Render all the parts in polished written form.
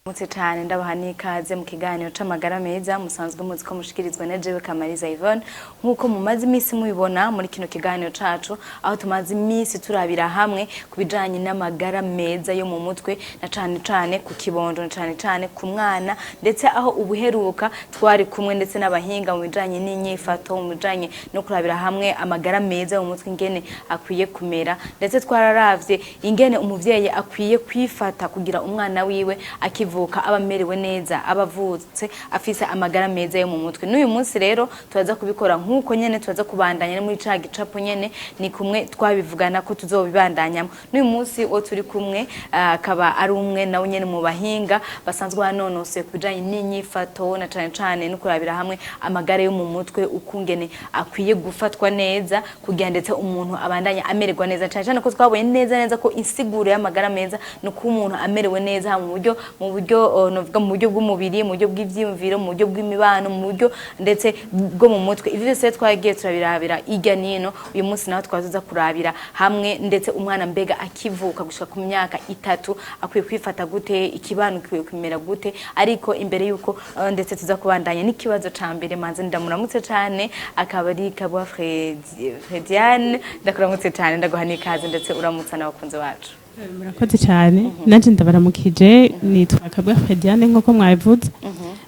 Mutse cane, ndabaha n'ikaze mu kiganiro c'amagara meza musanzwe muzi ko mushikirizwa na jewe Kamariza Yvonne. Nk'uko mumaze iminsi mubibona muri kino kiganiro cacu, aho tumaze iminsi turabira hamwe ku bijanye n'amagara meza yo mu mutwe, na cane cane ku kibondo, na cane cane ku mwana, ndetse aho ubuheruka twari kumwe ndetse n'abahinga mu bijanye n'inyifato, mu bijanye no kurabira hamwe amagara meza yo mu mutwe ingene akwiye kumera. Ndetse twararavye ingene umuvyeyi akwiye kwifata kugira umwana wiwe akivuka aba amerewe neza, aba avutse afise amagara meza yo mu mutwe. N'uyu munsi rero turaza kubikora nk'uko nyene, turaza kubandanya muri ca gicapo nyene, ni kumwe twabivugana ko tuzobibandanyamo. N'uyu munsi uwo turi kumwe akaba ari umwe nawe nyene mu bahinga basanzwe banonosoye ku bijanye n'inyifato, na cane cane no kurabira hamwe amagara yo mu mutwe ukungene akwiye gufatwa neza kugira ndetse umuntu abandanye amererwa neza, cane cane ko twabonye neza neza ko insiguro y'amagara meza ni uko umuntu amerewe neza mu buryo novuga mu buryo bw'umubiri, mu buryo bw'ivyiyumviro, mu buryo bw'imibano, mu buryo ndetse bwo mu mutwe. Ivyo byose twagiye turabirabira irya nino. Uyu munsi naho twazoza kurabira hamwe ndetse umwana mbega akivuka gushika ku myaka 3 akwiye kwifata gute, ikibano kikwiye kumera gute. Ariko imbere yuko ndetse tuza kubandanya n'ikibazo ca mbere, manze ndamuramutse cane, akaba ari Kabwa Frediane. Ndakuramutse cane, ndaguha n'ikaze, ndetse uramutsa n'abakunzi bacu. Murakoze cyane, nanjye ndabaramukije. Nitwa Kabwa Frediane nk'uko mwabivuze,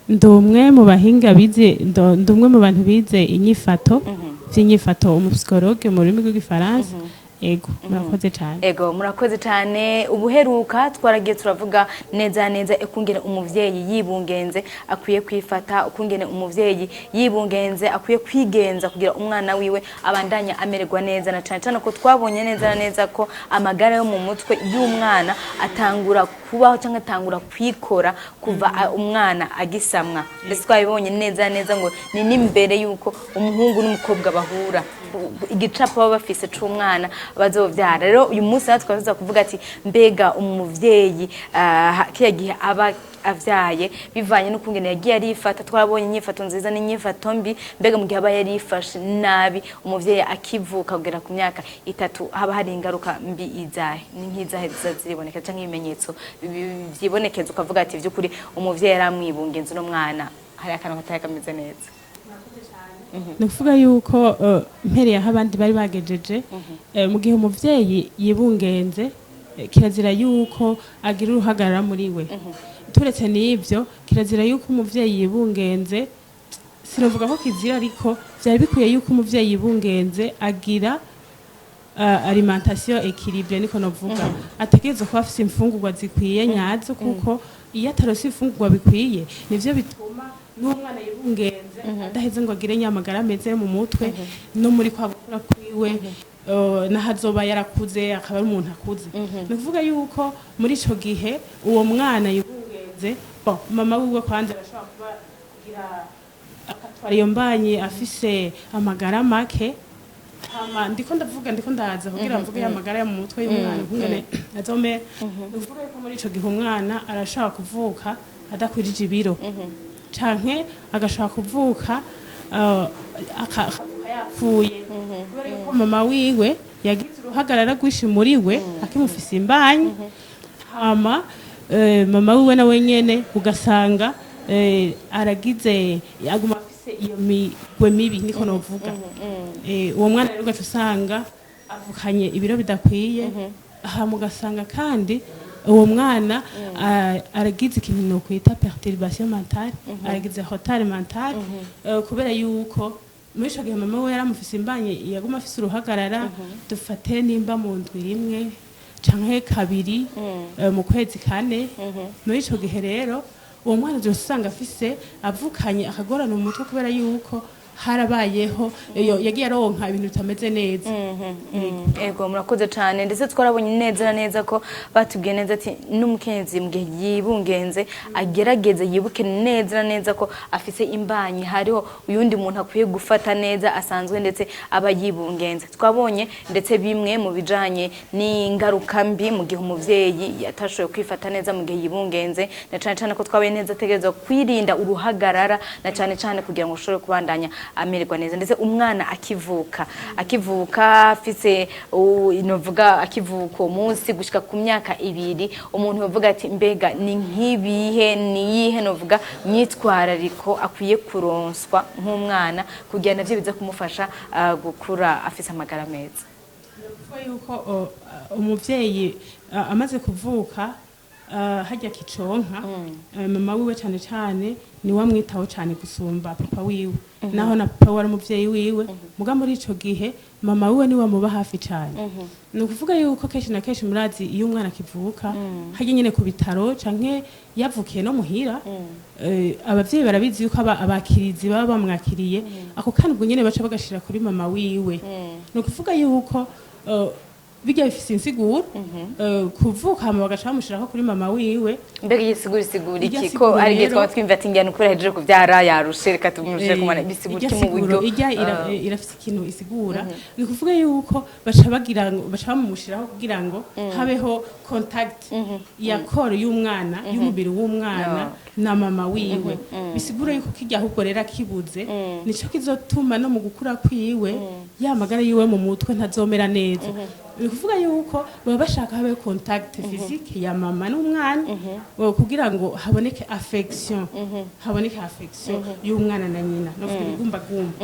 ndi umwe mu bahinga bize, ndi umwe mu bantu bize inyifato, vy'inyifato, umupsychologue mu rurimi rw'igifaransa. Ego, murakoze cyane. Ego, murakoze cyane. Ubuheruka twaragiye turavuga neza neza ukungene umuvyeyi yibungenze akwiye kwifata, ukungene umuvyeyi yibungenze akwiye kwigenza kugira umwana wiwe abandanya amererwa neza, na cane cane ko twabonye neza na neza ko amagara yo mu mutwe y'umwana atangura kubaho cyangwa atangura kwikora kuva umwana agisamwa. Ndetse twabibonye neza neza ngo ni n'imbere yuko umuhungu n'umukobwa bahura, igicapo baba bafise c'umwana bazovyara. Rero uyu munsi natwe twaza kuvuga ati mbega umuvyeyi kiriya gihe aba avyaye, bivanye n'ukungene yagiye arifata, twarabonye inyifato nziza n'inyifato mbi. Mbega mu gihe aba yarifashe nabi umuvyeyi akivuka kugera ku myaka 3, haba hari ingaruka mbi izahe? Ni nk'izahe ziza ziriboneka canke ibimenyetso vyibonekeza ukavuga ati vy'ukuri umuvyeyi yaramwibungenze, uno mwana hari akantu katari kameze neza? Ni ukuvuga yuko mpereye aho abandi bari bagejeje, mu gihe umuvyeyi yibungenze, kirazira yuko agira uruhagarara muri we. Turetse n'ibyo, kirazira yuko umuvyeyi yibungenze, sinavuga ko kizira, ariko vyari bikwiye yuko umuvyeyi yibungenze agira alimentation équilibrée, niko novuga. Ategerezwa kuba afise imfungurwa zikwiye nyazo, kuko iyo atarose imfungurwa bikwiye nivyo bituma n'umwana yibungenze adaheze ngo agire nyamagara ameze mu mutwe no muri kwa gukura kwiwe, naho azoba yarakuze akaba ari umuntu akuze. Ni ukuvuga yuko muri ico gihe uwo mwana yibungenze, bon, mama wiwe kwanza arashobora kuba kugira akatwara iyo mbanyi afise amagara make. Hama ndiko ndavuga, ndiko ndaza kugira mvuge amagara yo mu mutwe y'umwana ukungene azomera. Ni ukuvuga yuko muri ico gihe umwana arashobora kuvuka adakwirije ibiro, canke agashobora kuvuka akavuka yapfuye, kubera yuko mama wiwe yagize uruhagarara rwinshi muri we akimufise imbanyi. Hama mama wiwe nawe nyene ugasanga aragize, aguma afise iyo migwe mibi, niko novuga. Uwo mwana rero ugaca usanga avukanye ibiro bidakwiye. Hama ugasanga kandi uwo mwana aragize ikintu nokwita perturbation mentale, aragize retard mental, kubera yuko muri ico gihe mama we yaramufise imbanyi, yaguma afise uruhagarara. Dufate nimba mu ndwi rimwe canke kabiri, mu kwezi kane. Muri ico gihe rero uwo mwana uzoca usanga afise, avukanye akagorana mu mutwe, kubera yuko harabayeho iyo yagiye aronka ibintu bitameze neza. Ego, murakoze cyane. Ndetse twarabonye neza na neza ko batubwiye neza ati n'umukenyezi mu gihe yibungenze agerageze yibuke neza na neza ko afise imbanyi, hariho uyundi muntu akwiye gufata neza asanzwe ndetse aba yibungenze. Twabonye ndetse bimwe mu bijanye n'ingaruka mbi mu gihe umuvyeyi yatashoboye kwifata neza mu gihe yibungenze, na cane cane ko twabonye neza ategerezwa kwirinda uruhagarara, na cane cane kugira ngo ushobore kubandanya. amererwa neza. Ndetse umwana akivuka afise novuga akivuka uwo munsi gushika ku myaka 2, umuntu yovuga ati mbega ni nk'ibihe, ni iyihe novuga myitwarariko akwiye kuronswa nk'umwana kugira navyo biza kumufasha gukura afise amagara meza? Kuvuga yuko umuvyeyi amaze kuvuka, harya kiconka, mama wiwe cane cane niwe amwitaho cane gusumba papa wiwe, naho na papa we ari umuvyeyi wiwe, muga muri ico gihe mama wiwe niwe amuba hafi cane. Ni ukuvuga yuko kenshi na kenshi, murazi, iyo umwana akivuka harya nyene ku bitaro canke yavukiye no muhira, abavyeyi barabizi yuko abakirizi baba bamwakiriye ako kandi ubwo nyene baca bagashira kuri mama wiwe. Ni ukuvuga yuko bijya bifise insiguro, kuvuka hama bagaca bamushirako kuri mama wiwe. Mbega iyi sigura isigura Irya iki, ko siguro ari igihe rero- twaba twumva ati ngira nukuri ahejeje kuvyara yarushe, reka tumushire ku mwana, bisigura Irya iki mu siguro buryo irya irafise ikintu isigura. Ni ukuvuga yuko baca bagira ngo baca bamushiraho kugira ngo habeho contact ya corps y'umwana, y'umubiri w'umwana na mama wiwe. Bisigura yuko kijya ahubwo rero akibuze, nico kizotuma no mu gukura kwiwe ya magara yiwe mu mutwe ntazomera neza. Ni ukuvuga yuko baba bashaka habeho contact physique ya mama n'umwana, kugira ngo haboneke affection, haboneke affection y'umwana na nyina, no kuvuga ibigumbagumba.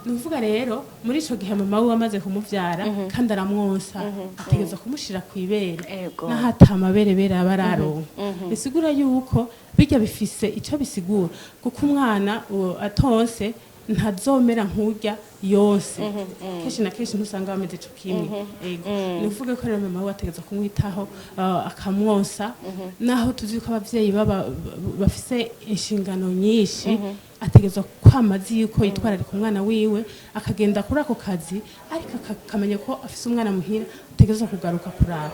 Ni ukuvuga rero muri ico gihe mama wiwe amaze kumuvyara kandi aramwonsa, ategerezwa kumushira kw'ibere naho ata amabere bere aba araronka. Bisigura yuko bijya bifise ico bisigura, kuko umwana atonse ntazomera nk'urya yose. Kenshi na kenshi ntusanga bameze co kimwe. Ego, ni ukuvuga ko rero mama we ategerezwa kumwitaho, akamwonsa, naho tuzi ko abavyeyi baba bafise inshingano nyinshi. Ategerezwa kwama azi yuko yitwararika umwana wiwe, akagenda kuri ako kazi, ariko akamenya ko afise umwana muhira ategerezwa kugaruka kuraba.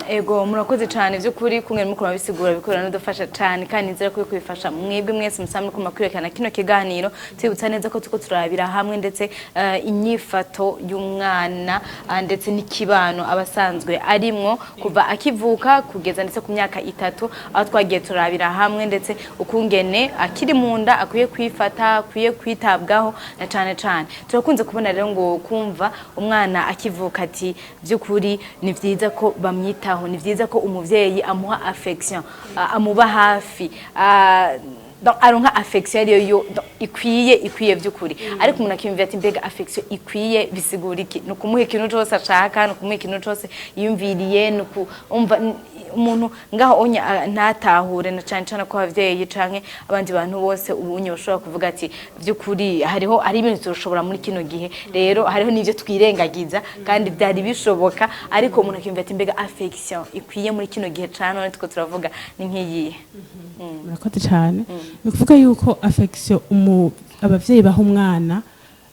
Ego, murakoze cyane by'ukuri kumwe mukuru bisigura bikorera n'udufasha cyane, kandi nizera ko bifasha mwebwe mwese musamwe kuma kwirekana kino kiganiro. Tubibutsa neza ko tuko turabira hamwe ndetse inyifato y'umwana, ndetse n'ikibano abasanzwe arimwo kuva akivuka kugeza ndetse ku myaka 3, aho twagiye turabira hamwe ndetse ukungene akiri mu nda akwiye kwifata, akwiye kwitabwaho. Na cane cane turakunze kubona rero ngo kumva umwana akivuka ati by'ukuri ni vyiza ko bamwitaho, ni vyiza ko umuvyeyi amuha affection, amuba hafi, donc aronka affection ariyo yo donc ikwiye by'ukuri. Ariko umuntu akiyumvira ati mbega affection ikwiye bisigura iki? Ni ukumuha ikintu cose ashaka? Ni ukumuha ikintu cose yiyumviriye? Ni ukumva umuntu ngaho onya ntatahure, na cane cane ko abavyeyi canke abandi bantu bose ubunye bashobora kuvuga ati by'ukuri hariho ari ibintu tushobora muri kino gihe, rero hariho n'ivyo twirengagiza kandi byari bishoboka. Ariko umuntu akiyumvira ati mbega affection ikwiye muri kino gihe ca none tuko turavuga ni nk'iyihe? Murakoze cyane. Ni ukuvuga yuko affection abavyeyi baha umwana,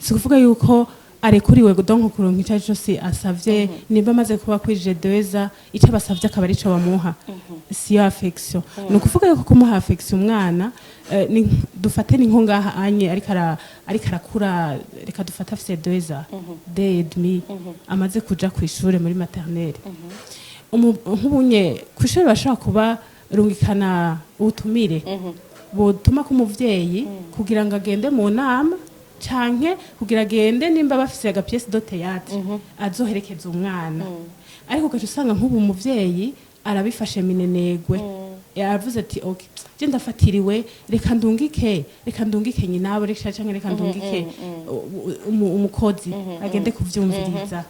si ukuvuga yuko arekuriwe donc kuronka icyo ari cyo cyose asavye. Nimba amaze kuba kwije deza, icyo abasavye akaba arico bamuha, siyo affection. Ni ukuvuga yuko kumuha affection umwana, dufate ni nko ngaha anye ariko arakura, reka dufate afise 2 ans, 2 et demi, amaze kuja kw'ishure muri maternelle. Nk'ubunye kw'ishure bashobora kuba rungikana ubutumire butuma ko umuvyeyi kugira ngo agende mu nama canke kugira agende nimba bafise aga pièce de théâtre azoherekeza umwana. Ariko ugaca usanga nk'ubu umuvyeyi arabifashe minenegwe, yavuze ati ok, je ndafatiriwe, reka ndungike nyinabo, reka canke reka ndungike umukozi agende kuvyumviriza.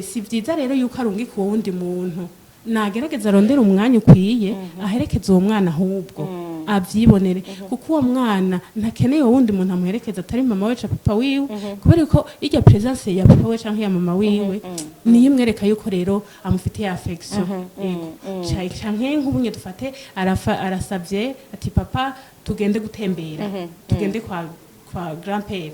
Si vyiza rero yuko arungika uwo wundi muntu. Nagerageza arondere umwanya ukwiye aherekeze uwo mwana, ahubwo avyibonere, kuko uwo mwana ntakeneye uwo wundi muntu amuherekeza atari mama we canke papa wiwe, kubera ko irya présence ya papa we canke ya mama wiwe niyo imwereka yuko rero amufitiye affection. Yego. Canke nk'ubunye dufate arasavye ati papa, tugende gutembera, tugende kwa grand-père.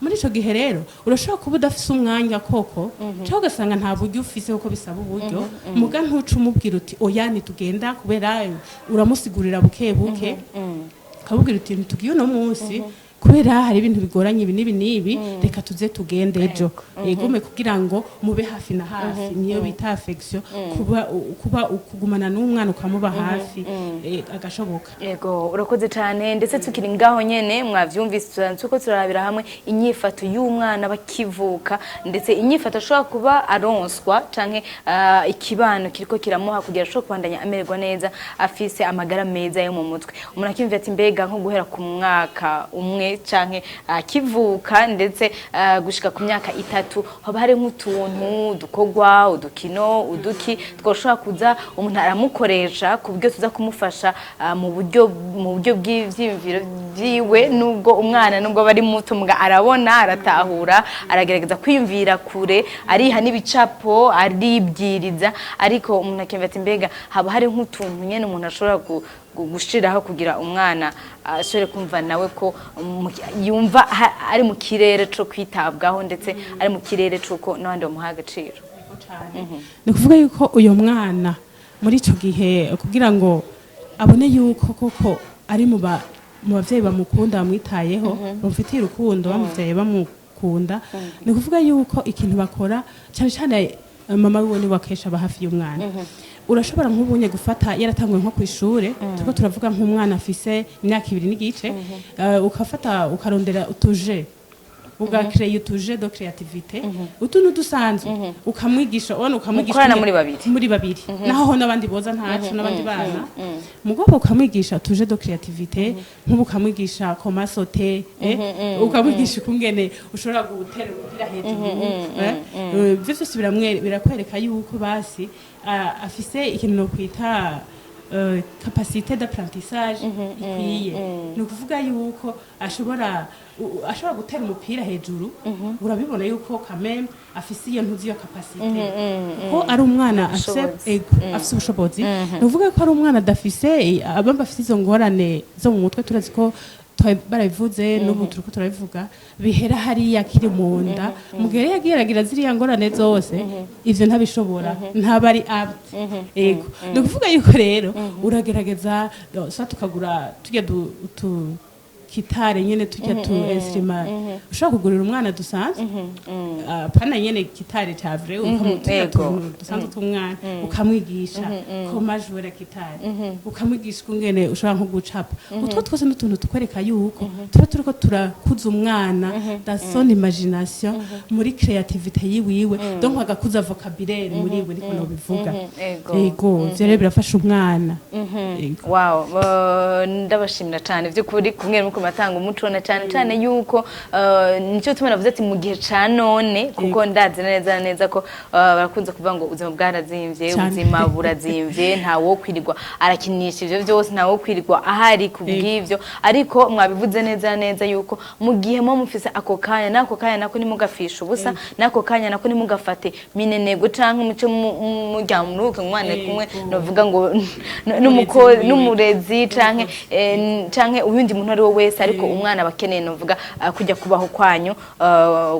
Muri ico gihe rero urashobora kuba udafise umwanya koko, cyangwa ugasanga nta buryo ufise, kuko bisaba uburyo. Muga ntuca umubwira uti oya, ntitugenda, kubera uramusigurira buke buke, ukabubwira uti ntitugiye uno munsi. Kubera hari ibintu bigoranye ibi n'ibi n'ibi, reka tuze tugende ejo." Egume kugira ngo mube hafi na hafi, niyo bita affection, kuba kugumana n'umwana, ukamuba hafi, agashoboka. Yego, urakoze cyane. Ndetse tukiri ngaho nyene, mwavyumvise, tuko turarabira hamwe inyifato y'umwana bakivuka, ndetse inyifato ashobora kuba aronswa canke ikibano kiriko kiramuha kugira ashobore kubandanya amererwa neza, afise amagara meza yo mu mutwe. Umuntu akiyumvira ati: "Mbega nko guhera ku mwaka 1 canke akivuka, ndetse gushika ku myaka 3, haba hari nk'utuntu dukorwa, udukino, uduki twoshobora kuza umuntu aramukoresha ku buryo tuza kumufasha mu buryo bw'ivyiyumviro vyiwe?" Nubwo umwana, nubwo bari muto, muga arabona, aratahura, aragerageza kwiyumvira kure, ariha n'ibicapo, aribwiriza. Ariko umuntu akiyumvira ati: "Mbega haba hari nk'utuntu nyene umuntu ashobora gushiraho kugira umwana ashobore kumva nawe ko yumva ari mu kirere co kwitabwaho, ndetse ari mu kirere c'uko n'abandi bamuha agaciro?" Ni ukuvuga yuko uyo mwana muri ico gihe, kugira ngo abone yuko koko ari mu bavyeyi bamukunda, bamwitayeho, bamufitiye urukundo, bamuvyaye bamukunda, ni ukuvuga yuko ikintu bakora cyane cyane, mama wiwe niwe akenshi aba hafi y'umwana. Urashobora nk'ubunye gufata yaratanguye nko kw'ishure, turiko turavuga nk'umwana afise imyaka 2 n'igice, ukafata ukarondera utujeux, ugacréer utujeux de créativité, utuntu dusanzwe, ukamwigisha, ubona ukamwigisha Mukorana muri babiri. Muri babiri, naho ho n'abandi boza ntaco, n'abandi bana, mugabo ukamwigisha utujeux de créativité, nk'ubu ukamwigisha comment sauter, ukamwigisha ukungene ushobora gutera umupira hejuru, ivyo vyose birakwereka yuko basi afise ikintu nokwita capacité d'apprentissage ikwiye. Ni ukuvuga yuko ashobora gutera umupira hejuru, urabibona yuko quand même afise iyo ntuzi, iyo capacité, ko ari umwana afise Ubushobozi. Ego, afise ubushobozi. Ni ukuvuga ko ari umwana adafise, abamba afise izo ngorane zo mu mutwe. Turazi ko barabivuze, n'ubu turiko turabivuga, bihera hariya akiri mu nda. Mu gihe rero yagiye aragira ziriya ngorane zose, ivyo ntabishobora, ntaba ari apte. Ego, ni ukuvuga yuko rero uragerageza sa tukagura tujya tu guitare nyene, tujya tu instrument ushobora kugurira umwana dusanzwe, pana nyene guitare ca vrai, ukamutujya tuntu dusanzwe tw'umwana, ukamwigisha comment jouer la guitare, ukamwigisha ukungene ushobora nko gucapa. Utwo twose n'utuntu tukwereka yuko tuba turiko turakuza umwana dans son imagination, muri créativité yiwiwe, donc agakuza vocabulaire muri we, niko nobivuga. Ego. Ego, ivyo rero birafasha umwana. Ego. Wow, ndabashimira cyane by'ukuri kumwe muko matanga umuco, na cyane cyane yuko nicyo tuma navuze ati mu gihe ca none, kuko ndazi neza neza ko barakunze kuvuga ngo ubuzima bwarazimvye. Cane. Ubuzima burazimvye, nta wo kwirirwa arakinisha ivyo byose, nta wo kwirirwa ahari ku bw'ivyo. Ariko mwabivuze neza neza yuko mu gihe muba mufise ako kanya, n'ako kanya nako nimugafisha ubusa, n'ako kanya nako nimugafate minenego canke muce mujya muruhuke umwana kumwe, novuga ngo wiwe. N'umurezi canke canke uyundi muntu ari we wese, ariko umwana aba akeneye, novuga, kujya kubaho kwanyu,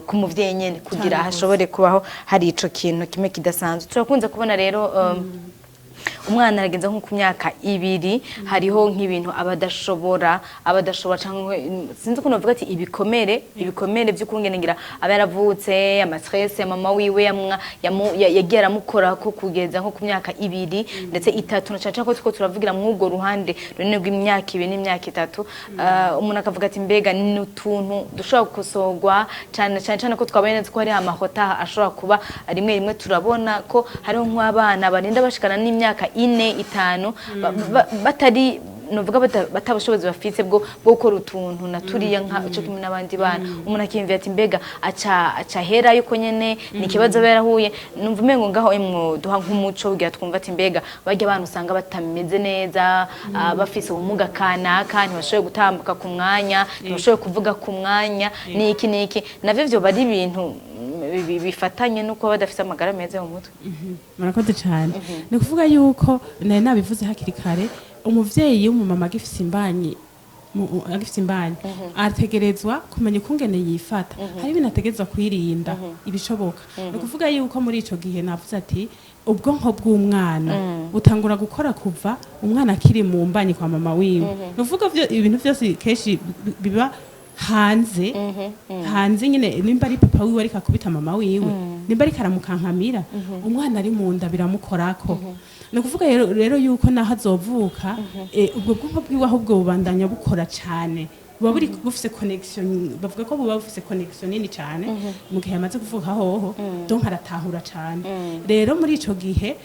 ku muvyeyi nyene, kugira Cane. hashobore kubaho hari ico kintu kimwe kidasanzwe. Turakunze kubona rero umwana arageza nko ku myaka 2, hariho nk'ibintu aba adashobora, cyangwa sinzi ukuntu bavuga ati ibikomere by'ukungene ngira aba yaravutse, amastress ya mama wiwe yagiye aramukora ko kugeza nko ku myaka 2 ndetse 3, na cyane cyane ko turiko turavugira mw'urwo ruhande runini rw'imyaka 2 n'imyaka 3. Umuntu akavuga ati: "Mbega ni utuntu dushobora gukosorwa?" Cyane cyane cyane ko twabonye neza ko hari amahota ashobora kuba rimwe rimwe, turabona ko hariho nk'abana barinda bashikana n'imyaka 4, 5 batari, novuga batabushobozi bafise bwo gukora utuntu na turiya nka cyo kimwe n'abandi bana. Umuntu akiyumvira ati: "Mbega aca hera yuko nyene ni ikibazo aba yarahuye?" Numva umengo ngaho emwo duha nk'umuco kugira twumva ati: "Mbega barya abana usanga batameze neza, bafise ubumuga kanaka, ntibashoboye gutambuka ku mwanya, ntibashoboye kuvuga ku mwanya, niki niki", navyo vyoba ari ibintu bifatanye no kuba badafise amagara meza yo mu mutwe? Murakoze cyane. Ni ukuvuga yuko nari nabivuze hakiri kare, umuvyeyi w'umumama agifise imbanyi ategerezwa kumenya ukungene yifata. Hari ibintu ategerezwa kwirinda ibishoboka. Ni ukuvuga yuko muri ico gihe navuze ati ubwonko bw'umwana butangura gukora kuva umwana akiri mu mbanyi kwa mama wiwe. Ni ukuvuga ibintu vyose kenshi biba Hanze nyine, nimba ari papa wiwe ariko akubita mama wiwe, nimba ariko aramukankamira, umwana ari mu nda biramukorako. Ni ukuvuga rero yuko naho azovuka, ubwo bwonko bwiwe ahubwo bubandanya bukora cane, buba buri bufise connexion, bavuga ko buba bufise connexion nini cane. Mu gihe yamaze kuvuka hoho, donc aratahura cane. Rero muri ico gihe,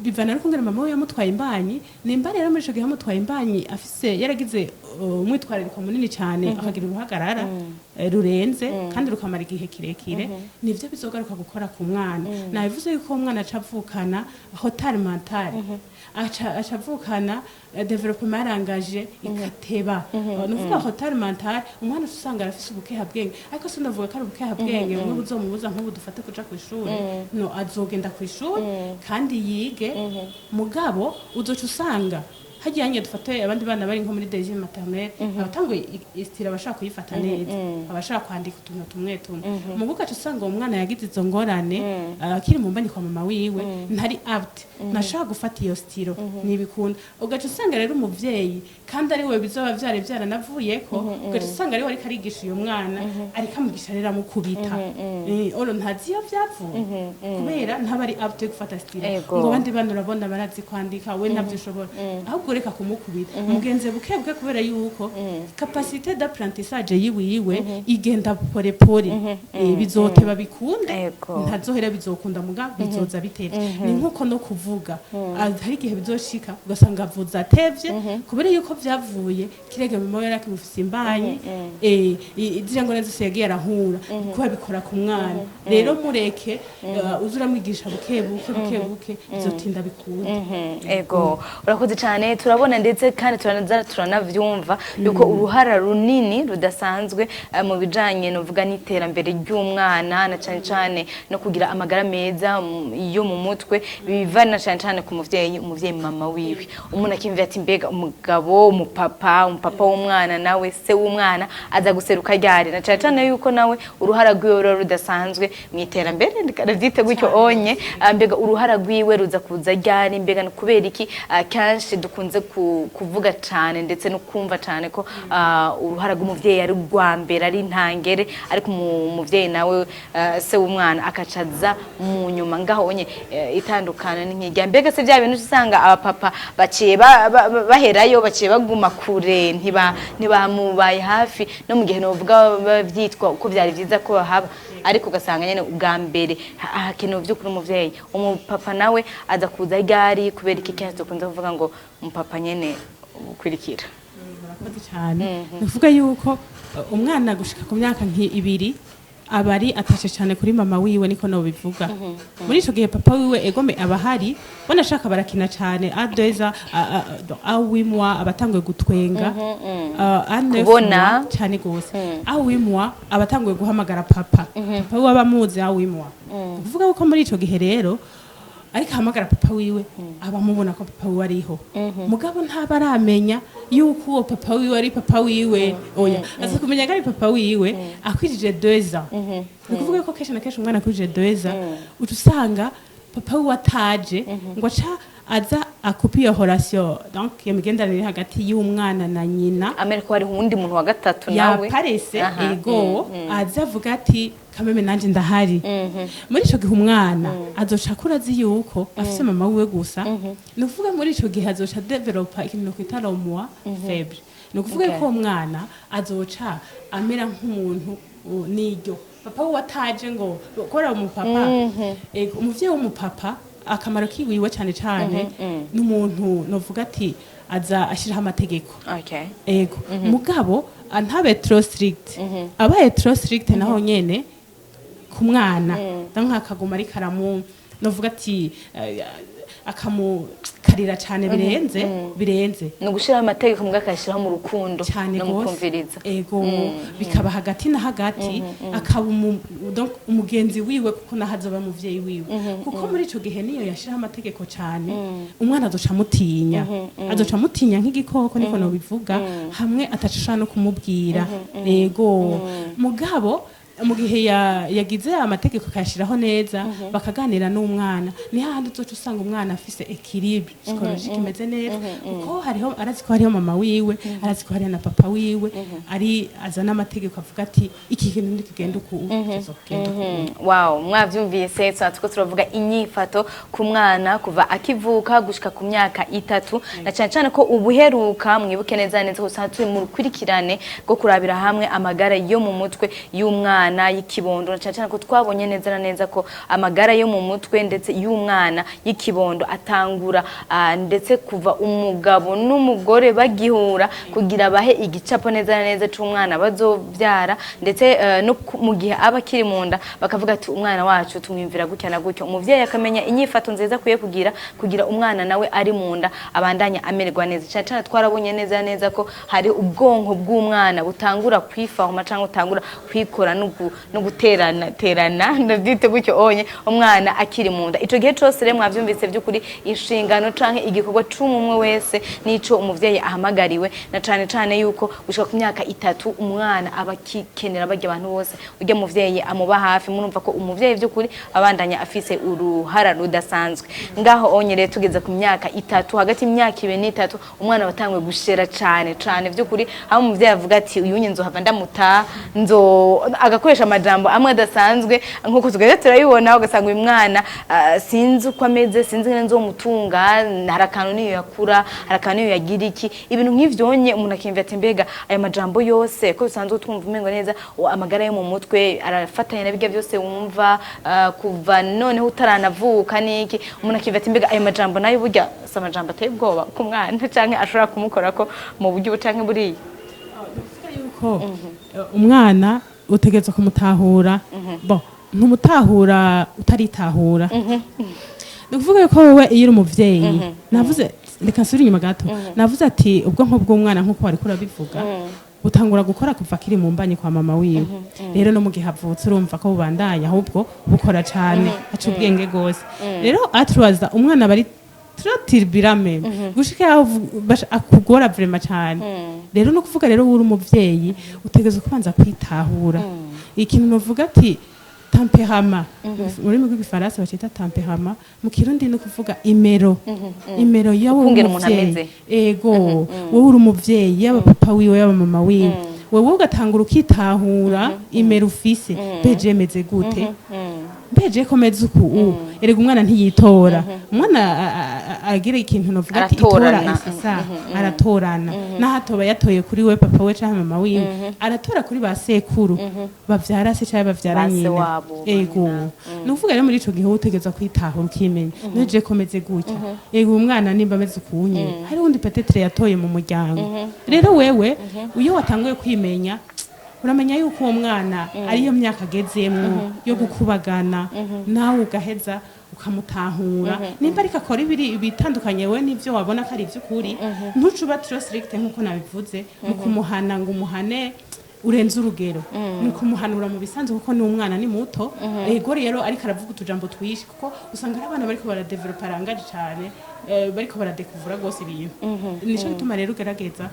bivana no kungena mama we yamutwaye imbanyi. Nimba rero muri ico gihe yamutwaye imbanyi afise yaragize umwitwarariko munini cane, akagira uruhagarara rurenze kandi rukamara igihe kirekire, nivyo bizogaruka gukora ku mwana. Nabivuze yuko uwo mwana aca avukana retard mental, aca avukana développement yarangaje ikateba. Ni ukuvuga retard mental, umwana usanga arafise ubukeha bwenge, ariko sinavuga ko ari ubukeha bwenge bumwe buzomubuza nk'ubu dufate kuja kw'ishure. No azogenda kw'ishure kandi yige, mugabo uzoca usanga hajyanye dufate abandi bana bari nko muri deuxième maternelle, abatanguye i stylo, abashaka kuyifata neza, abashaka kwandika utuntu tumwe tumwe. Mugo ugaca usanga uwo mwana yagize izo ngorane akiri mu mbanyi kwa mama wiwe, ntari apte, ntashaka gufata iyo stylo, ntibikunda. Ugaca usanga rero umuvyeyi, kandi ari we bizoba vyari vyaranavuyeko, ugaca usanga ariwe ariko arigisha uyo mwana, ariko amwigisha rero amukubita. Oro ntazi iyo vyavuye kubera ntaba ari apte gufata stylo. Ngo abandi bana urabona barazi kwandika, we ntabyo ushobora. Ahubwo reka kumukubita, mugenze buke buke, kubera yuko capacité d'apprentissage yiwiwe igenda pole pole. Bizoteba bikunde. Ntazohera bizokunda, muga bizoza bitevye. Ni nkuko no kuvuga. Ah, hari igihe bizoshika ugasanga avuze atevye, kubera yuko vyavuye kirege mama we yarakimufise imbanyi, ziriya ngorane zose yagiye arahura kuba bikora ku mwana. Rero mureke, uze uramwigisha buke buke buke buke, bizotinda bikunde. Ego, urakoze cyane. Turabona ndetse kandi turanavyumva yuko uruhara runini rudasanzwe mu bijanye novuga n'iterambere ry'umwana, na cane cane no kugira amagara meza yo mu mutwe, biva na cane cane ku muvyeyi, umuvyeyi mama wiwe. Umuntu akimvira ati: "Mbega umugabo, umupapa w'umwana, nawe se w'umwana aza guseruka ryari?" Na cane cane yuko nawe uruhara rwiwe ruba rudasanzwe mu iterambere, ndavyite gutyo onye. Mbega uruhara rwiwe ruza kuza ryari? Mbega ni kubera iki kenshi dukunze kuvuga cane ndetse no kumva cane ko uruhara rw'umuvyeyi ari rwa mbere, ari intangere, ariko umuvyeyi nawe, se w'umwana, akacaza mu nyuma? Ngaho onye itandukana ni nk'irya. Mbega se bya bintu usanga abapapa baciye baherayo, baciye baguma kure, ntibamubaye hafi no mu gihe novuga bavyitwa uko byari vyiza ko bahaba, ariko ugasanga nyene ubwa mbere hakenewe vy'ukuri umuvyeyi. Umupapa nawe aza kuza ryari? Kubera iki kenshi dukunze kuvuga ngo umupapa nyene ukurikira? Murakoze cyane. Ni ukuvuga yuko umwana gushika ku myaka nk'ibiri aba ari atashe cyane kuri mama wiwe, niko nobivuga. Muri ico gihe papa wiwe egome aba ahari, banashaka barakina cyane. Adeza awimwa abatanguye gutwenga, à 9 Kubona. mois cyane gose, à 8 mois abatanguye guhamagara papa. Papa wiwe abamuzi à 8 mois. Ni ukuvuga yuko muri ico gihe rero ariko ahamagara papa wiwe, aba amubona ko papa wiwe ariho, mugabo ntaba aramenya yuko uwo papa wiwe ari papa wiwe. Oya, aza kumenya ko ari papa wiwe akwijije 2 ans. Ni ukuvuga ko kenshi na kenshi umwana akwijije 2 ans, uca usanga papa wiwe ataje ngo aca aza akupa iyo relation, donc iyo migenderanire hagati y'umwana na nyina. Amere ko hariho uwundi muntu wa gatatu nawe yaparese. Ego, aza avuga ati: "Kameme nanje ndahari." Muri ico gihe umwana azoca akura azi yuko afise mama wiwe gusa. Ni ukuvuga muri ico gihe azoca developa ikintu kwita le moi faible. Ni ukuvuga ko uwo mwana azoca amera nk'umuntu niryo papa wiwe ataje ngo kubera umupapa. Ego, umuvyeyi w'umupapa akamaro kiwiwe cane cane n'umuntu novuga ati aza ashiraho amategeko. Ego, mugabo ntabe trop strict. Abaye trop strict naho nyene ku mwana, donc akaguma ariko aramu novuga ati akamukarira cane birenze birenze. Ni ugushiraho amategeko mbwa akayashyiraho mu rukundo cyane no mu gose. kumviriza. Ego, bikaba hagati na hagati, akaba donc umugenzi wiwe, kuko naho azoba umuvyeyi wiwe. Kuko muri ico gihe niyo yashiraho amategeko cane, umwana azoca amutinya, azoca amutinya nk'igikoko, niko nobivuga, hamwe atacashobora no kumubwira. Ego, mugabo Mu gihe yagize amategeko akayashiraho neza, bakaganira n'umwana, ni hahandi uzoca usanga umwana afise équilibre psychologique imeze neza, kuko hariho, arazi ko hariho mama wiwe, arazi ko hariho na papa wiwe, ari azana amategeko avuga ati: "Iki kintu ntikigenda uku, kizogenda uku." Wow, mwavyumvise, tuba turavuga inyifato ku mwana kuva akivuka gushika ku myaka 3, na cyane cyane ko ubuheruka, mwibuke neza neza ko usanga turi mu rukurikirane rwo kurabira hamwe amagara yo mu mutwe y'umwana y'ikibondo, na cyane cyane ko twabonye neza na neza ko amagara yo mu mutwe ndetse y'umwana y'ikibondo atangura ndetse kuva umugabo n'umugore bagihura kugira bahe igicapo neza na neza c'umwana bazovyara, ndetse no mu gihe aba akiri mu nda bakavuga ati: "Umwana wacu tumwimvira gutya na gutya." Umuvyeyi akamenya inyifato nziza akwiye kugira umwana nawe ari mu nda abandanya amererwa neza. Cyane cyane twarabonye neza neza ko hari ubwonko bw'umwana butangura kwiforma cyangwa butangura kwikora no guterana terana, ndabyite gutyo onye, umwana akiri mu nda. Ico gihe cose rero mwavyumvise, by'ukuri inshingano canke igikorwa c'umwe wese nico umuvyeyi ahamagariwe, na cane cane yuko gushika ku myaka 3 umwana aba akikenera barya abantu bose, urya muvyeyi amuba hafi. Murumva ko umuvyeyi by'ukuri abandanya afise uruhara rudasanzwe ngaho onye. Rero tugeze ku myaka 3, hagati y'imyaka 2 n'3, umwana watanguye gushera cane cane by'ukuri, aho umuvyeyi avuga ati: "Uyu nye nzohava ndamuta nzo", agakoresha amajambo amwe adasanzwe nkuko tugeze turabibona, ugasanga uyu mwana sinzi uko ameze, sinzi ngene nzomutunga, hari akantu niyo yakura, hari akantu niyo yagira iki, ibintu nk'ivyonye. Umuntu akiyumvira ati: "Mbega aya majambo yose ko bisanzwe twumva umengo neza amagara yo mu mutwe arafatanya na bijya byose wumva kuva noneho utaranavuka niki?" Umuntu akiyumvira ati: "Mbega ayo majambo nayo burya si amajambo ateye ubwoba ku mwana canke ashobora kumukorako mu buryo ubu canke buriya?" Yuko umwana utegerezwa kumutahura, bon, ntumutahura utaritahura. Ni ukuvuga yuko wowe iyo uri umuvyeyi, navuze, reka nsubire inyuma gato, navuze ati ubwonko bw'umwana, nk'uko wariko urabivuga, butangura gukora kuva akiri mu mbanyi kwa mama wiwe. Rero no mu gihe avutse urumva ko bubandanya, ahubwo bukora cane, aca ubwenge gose. Rero aturaza umwana bari turbulent gushika yaho akugora vraiment cane. Rero no kuvuga rero uri umuvyeyi utegerezwa kubanza kwitahura. Ikintu novuga ati tempérament, mu rurimi rw'igifaransa bacita tempérament, mu Kirundi ni ukuvuga imero yawe. Ukungene umuntu umuvyeyi. Ameze. Ego, wowe uri umuvyeyi, yaba papa wiwe, yaba mama wiwe, wewe ugatangura ukitahura imero ufise: mbeje meze gute? Mbeje ko meze uku? Erega umwana ntiyitora. Umwana agira ikintu novuga ati itora. Aratorana. Isisa aratorana, naho atoba yatoye kuri we papa we canke mama wiwe, aratora kuri ba sekuru bavyara se canke bavyara Ba se nyina. wabo, ba Ego, ni ukuvuga rero muri ico gihe wowe utegerezwa kwitahura, ukimenya: neje ko meze gutya. Ego, umwana nimba ameze ukunye, hari undi peut-être yatoye mu muryango. Rero wewe iyo watanguye kwimenya, uramenya yuko uwo mwana ariyo myaka agezemwo yo gukubagana, nawe ugaheza ukamutahura. Nimba ariko akora ibiri ibitandukanye we n'ivyo wabona ko ari ivy'ukuri, ntuce uba trop strict nk'uko nabivuze mu kumuhana, ngo umuhane urenze urugero. Ni kumuhanura mu bisanzwe, kuko ni umwana, ni muto. Ego, rero ariko aravuga utujambo twishi, kuko usanga ari abana bariko baradevelopa langage cane, bariko baradekuvura rwose ibintu. Nico gituma rero ugerageza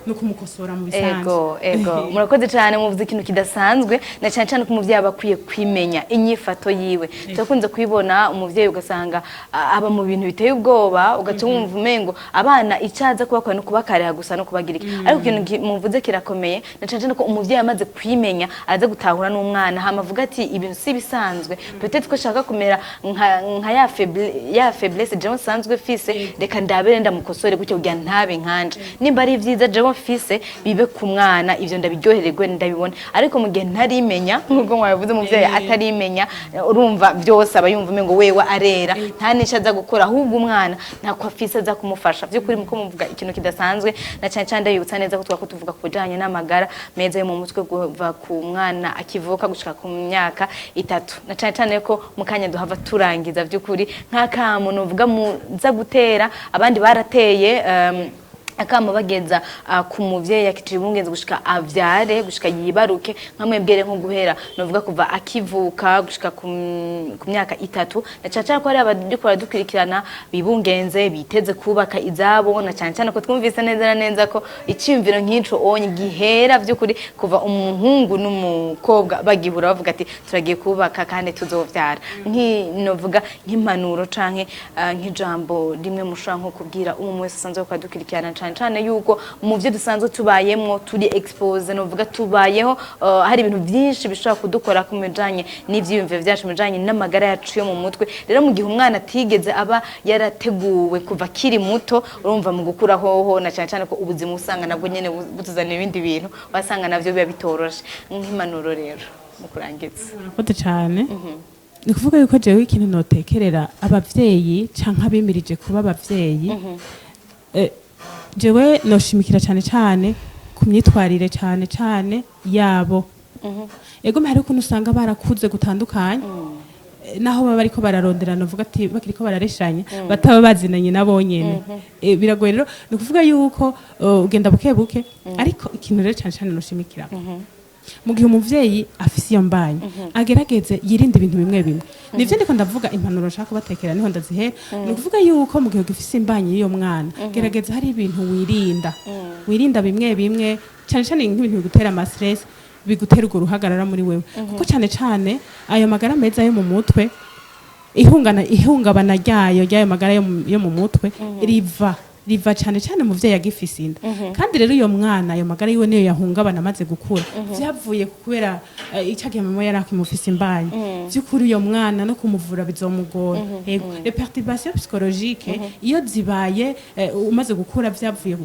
no kumukosora mu bisanzwe. Ego, murakoze cyane. Muvuze ikintu kidasanzwe, na cyane cyane ko umuvyeyi aba akwiye kwimenya inyifato yiwe. Turakunze kubibona, umuvyeyi ugasanga aba mu bintu biteye ubwoba, ugaca wumva umengo abana icyaza kubakora no kubakareha gusa no kubagira iki. Ariko ikintu muvuze kirakomeye, na cyane cyane ko umuvyeyi amaze kwimenya aza gutahura n'umwana, hama avuga ati: "Ibintu si bisanzwe, peut-être ko ashaka kumera nka ya faiblesse jewe nsanzwe fise, reka ndabere ndamukosore gutyo kugira ntabe nkanje. Nimba ari vyiza jewe mfise bibe ku mwana, ivyo ndabiryohererwe, ndabibona." Ariko mu gihe ntarimenya, nk'uko mwabivuze, umuvyeyi atarimenya, urumva byose aba yumva umengo wewe arera, nta n'icyo aza gukora, ahubwo umwana ntako afise aza kumufasha. By'ukuri muko muvuga ikintu kidasanzwe, na cyane cyane ndabibutsa neza ko twako tuvuga ku bijanye n'amagara meza yo mu mutwe kuva ku mwana akivuka gushika ku myaka 3, na cyane cyane ko mu kanya duhava turangiza. By'ukuri nk'akamo novuga muza gutera abandi barateye Akamo bageza ku muvyeyi akicira ibungenze gushika avyare, gushika yibaruke, nka mwebwere nko guhera novuga kuva akivuka gushika ku myaka 3, na cane cane ko hari abariko baradukurikirana bibungenze, biteze kubaka izabo, na cane cane ko twumvise neza na neza ko iciyumviro nk'ico onye gihera vy'ukuri kuva umuhungu n'umukobwa bagihura bavuga ati turagiye kubaka kandi tuzovyara. Novuga nk'impanuro canke nk'ijambo rimwe mushobora nko kubwira umwe wese asanzwe ariko aradukurikirana, cane cane yuko mu byo dusanzwe tubayemwo turi exposé, novuga tubayeho hari ibintu byinshi bishobora kudukora ku bijanye n'ivyiyumviro vyacu, mu bijanye n'amagara yacu yo mu mutwe. Rero mu gihe umwana atigeze aba yarateguwe kuva akiri muto, urumva mu gukura hoho, na cane cane ko ubuzima usanga nabwo nyene butuzanira ibindi bintu, wasanga navyo biba bitoroshe. Nk'impanuro rero mu kurangiza? Murakoze cyane. Ni kuvuga yuko jewe ikintu notekerera abavyeyi canke abimirije kuba abavyeyi, jewe noshimikira cyane cyane ku myitwarire cyane cyane yabo. Ego, hari ukuntu usanga barakuze gutandukanye, naho baba bariko bararonderana, uvuga ati bakiriko barareshanya, bataba bazinanye nabo nyene. Biragoye rero. Ni ukuvuga yuko ugenda buke buke, ariko ikintu rero cyane cyane noshimikira, mu gihe umuvyeyi afise iyo mbanyi, agerageze yirinde ibintu bimwe bimwe. Nivyo ndiko ndavuga, impanuro nshaka kubatekera niho ndazihera. Ni ukuvuga yuko mu gihe ugifise imbanyi y'iyo mwana, gerageza hari ibintu wirinda, wirinda bimwe bimwe, cyane cyane nk'ibintu bigutera ama stress, bigutera urwo ruhagarara muri wewe, kuko cyane cyane ayo magara meza yo mu mutwe, ihungabana ryayo, ry'ayo magara yo mu mutwe, riva cyane cyane umuvyeyi agifise inda. Kandi rero iyo mwana ayo magara yiwe niyo yahungabana amaze gukura, vyavuye ku kubera ico gihe mama yari akimufise imbanyi. Vy'ukuri uyo mwana no kumuvura bizomugora. Yego, les perturbations psychologiques iyo zibaye umaze gukura vyavuye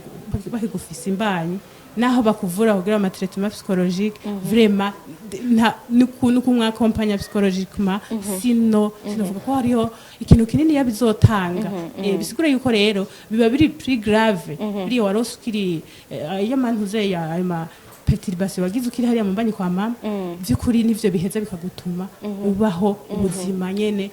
bakigufise imbanyi, naho bakuvura kugira ama traitement psychologique, vraiment nta nukuntu kumwakompanya psychologiquement, sino sinovuga ko hariho ikintu kinini bizotanga. Bisigura yuko rero biba biri plus grave biriya warose ukiri iyo mantuze ya ayo ma perturbation wagize ukiri hariya mu mbanyi kwa mama. Vy'ukuri nivyo biheza bikagutuma ubaho ubuzima nyene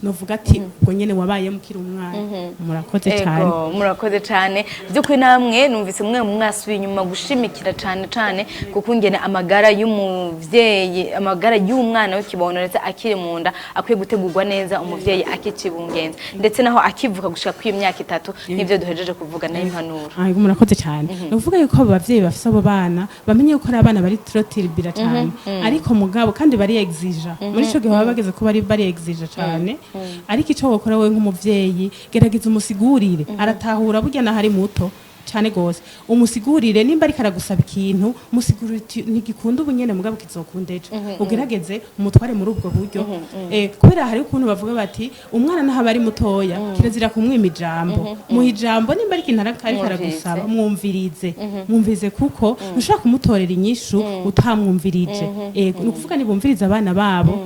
novuga ati ubwo nyene wabayemo ukiri umwana. Murakoze cyane. Ego, murakoze cyane by'ukuri. Namwe numvise mwe mwasubiye inyuma gushimikira cyane cyane kuko ingene amagara y'umuvyeyi, amagara y'umwana w'ikibondo ndetse akiri mu nda akwiye gutegurwa neza, umuvyeyi akicibungenza ndetse naho akivuka gushika kuri iyo myaka 3, nivyo duhejeje kuvuga nayo impanuro. Ah, murakoze cyane. Ni ukuvuga yuko abo bavyeyi bafise abo bana bamenye yuko ari abana bari trop turbulents cyane, ariko mugabo kandi bari exigeants. Muri ico gihe baba bageze ko bari exigeants cyane, ariko ico wokora wewe nk'umuvyeyi, gerageza umusigurire. Aratahura burya naho ari muto cyane gose. Umusigurire nimba ariko aragusaba ikintu, musigurire uti ntigikunda ubu nyene, mugabo kizokunda ejo. Ugerageze umutware muri ubwo buryo, kubera hari ukuntu bavuga bati umwana naho aba ari mutoya kirazira kumwima ijambo. Muha ijambo nimba ari ikintu ariko aragusaba, mwumvirize, mwumvirize, kuko ntushobora kumutorera inyishu utamwumvirije. Ego, ni ukuvuga nibumvirize abana babo,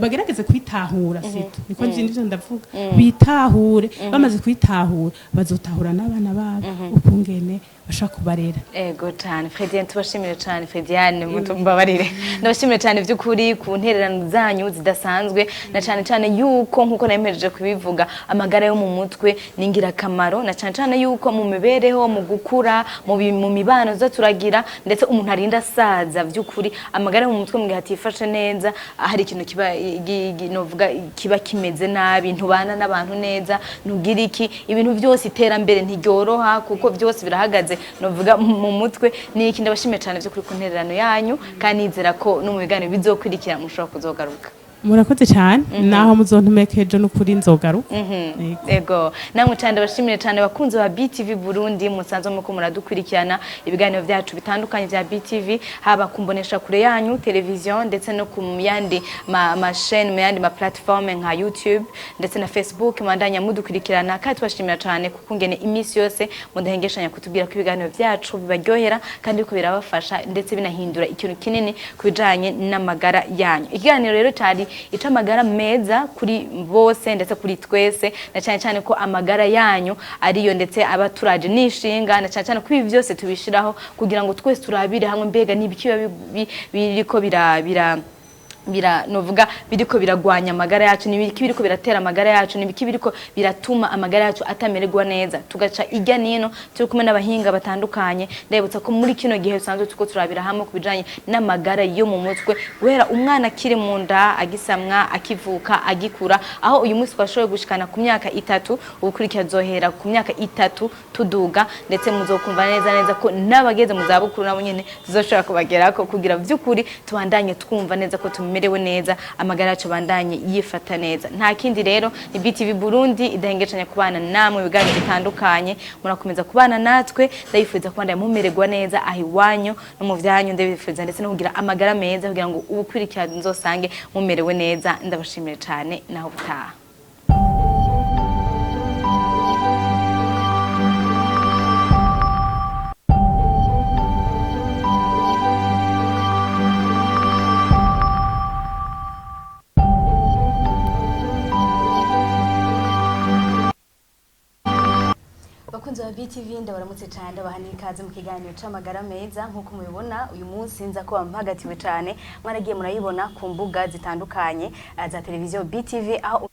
bagerageze kwitahura sito, niko nje ndavuga, bitahure. Bamaze kwitahura bazotahura n'abana babo ukungene bashaka kubarera. Ego cyane, Frediane, tubashimire cyane. Frediane, mutumbabarire, ndabashimire cyane by'ukuri ku ntererano zanyu zidasanzwe, na cyane cyane yuko nkuko nayemereje kubivuga, amagara yo mu mutwe ni ingirakamaro, na cyane cyane yuko mu mibereho, mu gukura, mu mibano zo turagira, ndetse umuntu arinda asaza, by'ukuri amagara yo mu mutwe mu gihe atifashe neza hari ikintu kiba novuga kiba kimeze nabi. Ntubana n'abantu neza, ntugira iki, ibintu byose, iterambere ntiryoroha kuko byose birahagaze novuga mu mutwe. Ni iki, ndabashimiye cyane byo kuri ku ntererano yanyu, kandi nizera ko no mu biganiro bizokurikira mushobora kuzogaruka. Murakoze cyane. Naho muzontumeka ejo, n'ukuri nzogaruka. Yego. Ego, namwe cyane ndabashimiye cyane, bakunzi ba BTV Burundi musanzwe muko muradukurikirana ibiganiro byacu bitandukanye bya BTV, haba kumbonesha kure yanyu television, ndetse no ku yandi ma chaîne, mu yandi ma platform nka YouTube ndetse na Facebook. Mwandanya mudukurikirana, kandi tubashimira cyane kuko ngene iminsi yose mudahengeshanya kutubwira ko ibiganiro byacu bibaryohera kandi ko birabafasha, ndetse binahindura ikintu kinini ku bijanye n'amagara yanyu. Ikiganiro rero cyari ic'amagara meza kuri bose ndetse kuri twese, na cyane cyane ko amagara yanyu ariyo ndetse abaturaje nishinga, na cyane cyane ko ibi byose tubishiraho kugira ngo twese turabire hamwe mbega n'ibiki biba biriko bira bira Bira novuga biriko biragwanya amagara yacu, nibiki biriko biratera amagara yacu, nibiki biriko biratuma amagara yacu atamererwa neza. Tugaca irya nino turi kumwe n'abahinga batandukanye. Ndabibutsa ko muri kino gihe usanzwe turiko turabira hamwe ku bijanye n'amagara yo mu mutwe, guhera umwana akiri mu nda, agisamwa, akivuka, agikura, aho uyu munsi twashoboye gushikana ku myaka 3. Ubukurikira azohera ku myaka 3 tuduga, ndetse muzokumva neza neza ko n'abageze mu zabukuru nabo nyene tuzoshobora kubagerako, kugira vy'ukuri tubandanye twumva neza ko tumerewe neza, amagara yacu bandanye yifata neza. Nta kindi rero, ni BTV Burundi idahengecanya kubana namwe ibiganiro bitandukanye. Murakomeza kubana natwe. Ndayifuza kubandanya mumererwa neza aho iwanyu no mu vyanyu. Ndabifuza ndetse no kugira amagara meza, kugira ngo ubukurikira nzosange mumerewe neza. Ndabashimire cane, naho butaha. Bakunzi ba BTV, ndabaramutse cyane, ndabaha n'ikaze mu kiganiro c'amagara meza. Nk'uko mubibona, uyu munsi nza ko mpagatiwe cyane, mwaragiye murayibona ku mbuga zitandukanye za televiziyo BTV, aho